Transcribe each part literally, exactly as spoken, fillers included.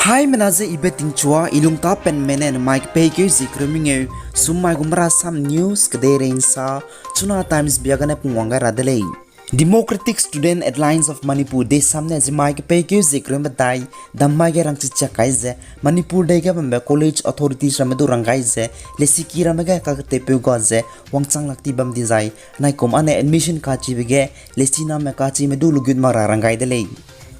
Haimena ze I Betingchua, I lungtapenme ne nemai kepeikeu ziekereu mengeu, summai gu Marasam News kedeirei nsa, Chuna Times bia gane pungwang gai ra de lei. Democratic Student Alliance of Manipur, DESAM ne zimai kepeikeu ziekereu medai dammai ge rangchichiak kai ze, Manipur dei ge bambe college authorities ramme du rang gai ze, lesiki ramme ge kaketepeu ga ze wangchang lak ti bam dizai, naikum ane admission kachibe ge lesiname kachime du lugut mak ra rang gai de lei.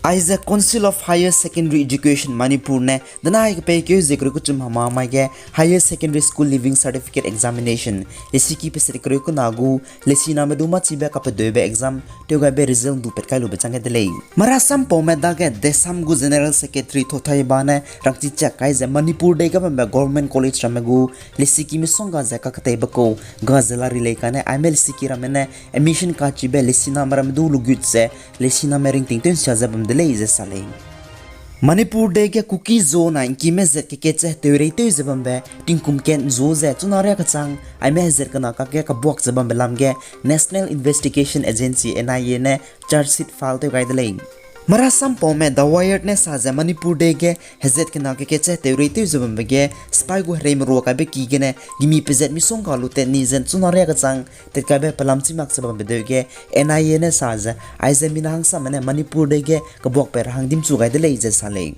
Aize Council of Higher Secondary Education Manipur ne denai kepeikeu ziekereu kechum hema mai ge Higher Secondary School Leaving Certificate Examination, lesiki peset kereu kena gu lesiname du machibe kapedeube exam tewgaibe result du pat kai lube chang gai de lei. Marasam paume dage DESAM gu General Secretary Thothaiba ne rangchichiak kai ze Manipur dei ge bambe government college ramme gu lesiki misongga ze kaketeibe kau ga ze la ri lei kane aime lesiki ramme ne admission kachibe lesiname ramme du lugut ze lesiname ringting tew nsia ze bam de lei ze sa lei. Manipur dei ge Kuki-Zo nai ngkime zet keket ze heteurei tew ze bambe tingkum kat nzu ze chuna riâ kechang aime hezat kena kakge kabuak ze bambe lam ge National Investigation Agency, N I A ne charge sheet file tew gai de lei. Marasam paume The Wired ne sa ze Manipur dei ge hezat kena keket ze heteurei tew ze bambe ge sipai gu hereimerua kaibe ki gene gimi pezat misongga lu tat ni zen chuna riâ kechang tat kaibe pelam chi mak ze bambe deu ge N I A ne sa ze aize mina hangsame ne Manipur dei ge kabuakpei ra hang dimchu gai de lei ze sa lei.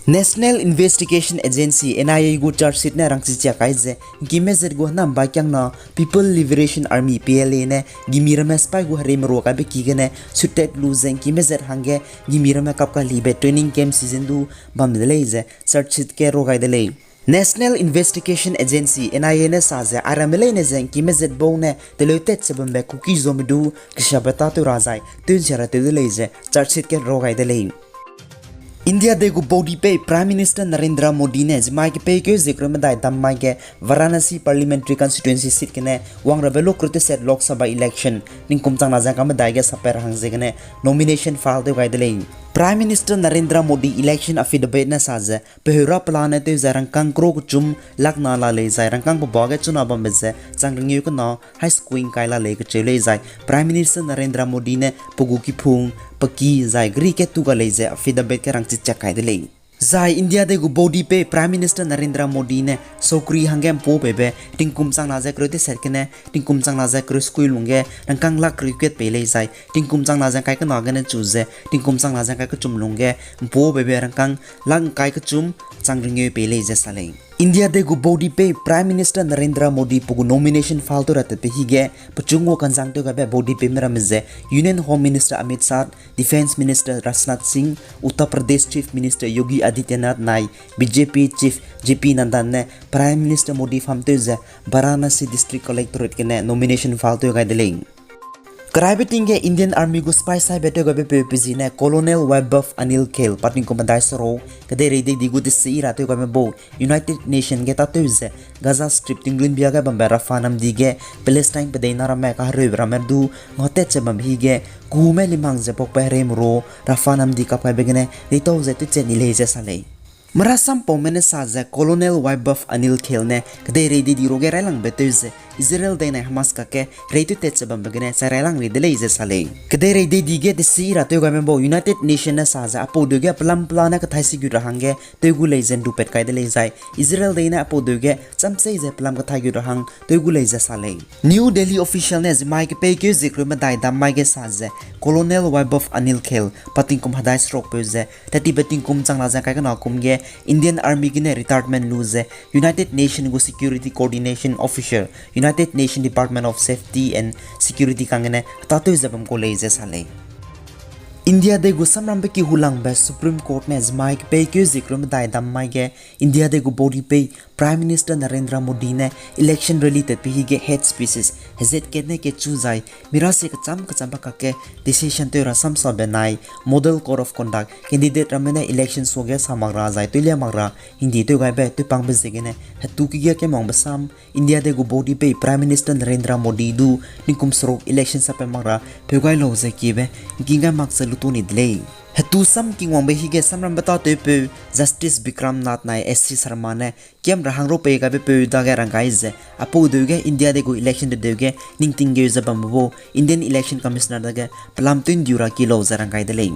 National Investigation Agency, N I A gu charge sheet ne rangchichiak kai ze ngkime zet gu hena mbai kiangna People Liberation Army, P L A ne gimi ramme sipai gu hereimerua kaibe ki gene suttat lu ze ngkime zet hangge gimi ramme kapkalibe training camp season du bam de lei ze charge sheet ge rau gai de lei. National Investigation Agency, N I A ne sa ze airamme leine ze ngkime zet bau ne teleutat ze bambe Kuki-Zome du kesiabe tâtew ra zai tew nsia ra tew de lei ze charge sheet ge rau gai de lei. India dei gu baudipei Prime Minister Narendra Modi ne zimai kepeikeu ziekereu medai dammai ge Varanasi Parliamentary Constituency seat gene wangrabe lu kereu teset Lok Sabha election tingkum changna ze ngka medai ge sapat ra hang ziegene nomination file tew gai de lei. Prime Minister Narendra Modi election affidavit ne sa ze peheu ra pelane tew zai rangkâng crore kechum lakna la lei zai rangkâng peba ge chuna bambe ze chang rengeu kena hai skuing kai la lei kacheu lei zai Prime Minister Narendra Modi ne pe gu kiphung, pe ki zai geri kat tu ga lei ze affidavit ge rangchichiak kai de lei. Zai India dei gu baudipei Prime Minister Narendra Modi ne saukri hangge mpau peibe tingkum changna ze kereu teset gene tingkum changna ze kereu skui lungge rangkâng lak kereu kat pei lei zai tingkum changna ze ngkai kena gene chu ze tingkum changna ze ngkai kechum lungge mpau peibe rangkâng lak ngkai kechum chang rengeu pei lei ze sa lei. India dei gu baudipei Prime Minister Narendra Modi pe gu nomination file tew ra tatbe hige pechung gu kanzang tew gaibe baudipeime ramme ze Union Home Minister Amit Shah, Defence Minister Rajnath Singh, Uttar Pradesh Chief Minister Yogi Adityanath nai B J P Chief J P Nadda ne Prime Minister Modi farm tew ze Varanasi District Collectorate gene nomination file tew gai de lei. Keraibe ting ge Indian Army gu sipai saibe tew gaibe peu pe zi ne Colonel Vaibhav Anil Khel pa tingkum medai seruk kedeirei dei di gu desi ra tew gaibe bau United Nation ge tâtew ze Gaza Strip tingrun bia ge bambe Rafah namdi ge Palestine pedeina ramme kahereube ramme du ngatat ze bambe hige kume limhang ze pakpe hereimerua Rafah namdi kap kaibe gene deitau ze tewchat ni lei ze sa lei. Marasam paume ne sa ze Colonel Vaibhav Anil Khel ne kedeirei dei di ruage railangbe tew ze Israel dei nai Hamas kakge rei tewtat ze bambe gene chai railang rei de lei ze sa lei. Kedeirei dei di ge desi ra tew gaime bau United Nation ne sa ze aipau deu ge pelam pelane kathai sigut ra hangge tew gu lei ze ndupat kai de lei zai Israel dei ne aipau deu ge chamsei ze pelam kathai gut ra hang tew gu lei ze sa lei. New Delhi official ne zimai kepeikeu ziekereu medai dammai ge sa ze Colonel Vaibhav Anil Khel pa tingkum hedai serukpeu ze tattibe tingkum changna ze ngkai kena kum ge Indian Army gene retirement lu ze United Nation gu Security Coordination Officer, United Nation Department of Safety and Security kang gene hetâtew ze bam kau lei ze sa lei. India dei gu samrambe ki hulangbe Supreme Court ne zimai kepeikeu ziekereu medai dammai ge India dei gu baudipei Prime Minister Narendra Modi ne election rally tatbe hige hate speeches hezat kat ne kechu zai mirasie kecham kechambe kakge decision tew ra samsabe nai Model Code of Conduct candidate ramme ne election suage sa mak ra zai tewlia mak ra hingdi tew gaibe tewpangbe ziegene hetu kegia kemangbe sam India dei gu baudipei Prime Minister Narendra Modi du tingkum seruk election sapat mak ra peu gai lau ze kiebe ngking gai mak ze lutu ni de lei. Hetu sam kingwangbe hige samrambe tâtewpeu Justice Bikram Nath nai S C Sharma ne kiam ra hang rau pei gaibe peu dage rang gai ze aipau deu ge India dei gu election de deu ge ningting geu ze bambe bau Indian Election Commissioner dage pelam tew'ndiu ra ki lau ze rang gai de lei.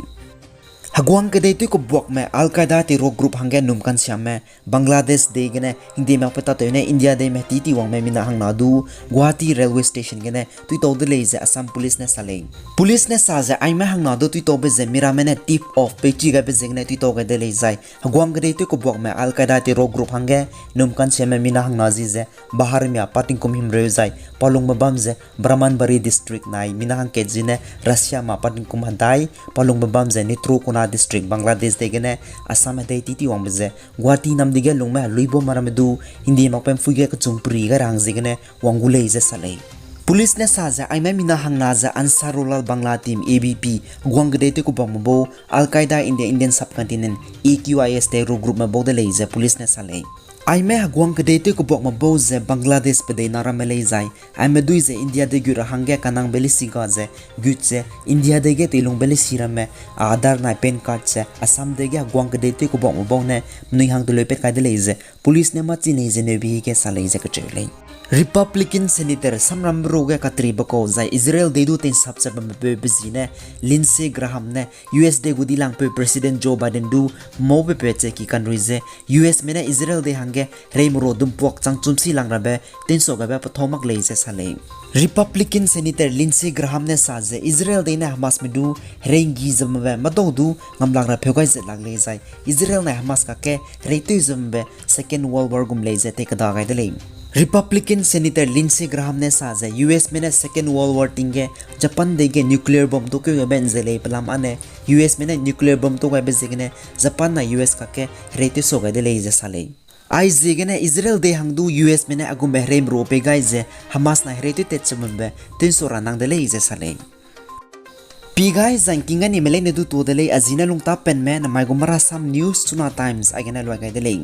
Heguang kedei tewkubuakme Al-Qaeda terror group hangge num kansiame Bangladesh dei gene hingdie makpeu tatew ne India deime ti ti wangme mina hangna du Guwahati railway station gene tuitau de lei ze Assam Police ne sa lei. Police ne sa ze aime hangna du tuitaube ze miramme ne tip off peichi gaibe ziegene tuitau gai de lei zai heguang kedei tewkubuakme Al-Qaeda terror group hangge num kansiame mina hangna zi ze Baharmia pa tingkum himreu zai palungbe bam ze Brahmanbari district nai mina hangkat zi ne Russia ma pa tingkum hedai palungbe bam ze Netrokona district Bangladesh dei gene Assam hedei ti ti wangbe ze Guwahati namdi ge lungme heluibau maramme du hingdie makpeu mpui ge kechung peri gai ra hang ziegene wang gu lei ze sa lei. Police ne sa ze aime mina hangna ze Ansarullah Bangla Team, A B P, heguang kedei tewkubuakme bau Al-Qaeda in the Indian Subcontinent, A Q I S terror groupme bau de lei ze police ne sa lei. Aime heguang kedei tewkubuakme bau ze Bangladesh pedei na ramme lei zai aime dui ze India dei gut ra hangge kanangbe lesi ga ze gut ze India dei ge teilungbe lesi ramme Aadhaar nai PAN card ze Assam dei ge heguang kedei tewkubuakme bau ne menui hang teleupat kai de lei ze police ne mâ chi nei ze neubi ge sa lei ze kacheu lei. Republican Senator samrambe ru ge katribe kau zai Israel dei du teinsap ze bambe peu be zi ne Lindsey Graham ne U S dei gu dilangpeu President Joe Biden du mau pepe che ki kanrui ze U S me ne Israel dei hangge hereime ru dumpuak chang chum si lang rabe teinsua gaibe pethau mak lei ze sa lei. Republican Senator Lindsey Graham ne sa ze Israel dei ne Hamasme du herei nggi ze bambe madau du ngamlak ra pheu gai zet lak lei zai Israel nai Hamas kakge herei tew ze bambe Second World War gum lei ze tei keda gai de lei. Republican Senator Lindsey Graham ne sa ze U S me ne Second World War ting ge Japan dei ge nuclear bomb tewkeu gaibe nze lei pelam â ne U S me ne nuclear bomb tew gaibe ziegene Japan nai U S kakge herei tewsua gai de lei ze sa lei. Aiziegene Israel dei hang du U S me ne a gumbe hereime ru pei gai ze Hamas nai herei tewtat ze bambe teinsua ra nang de lei ze sa lei. Pi gai zangking ga nime leine du tuâ de lei, a zi ne lungtâ penme namai gu Marasam News Chuna Times aigene luai gai de lei.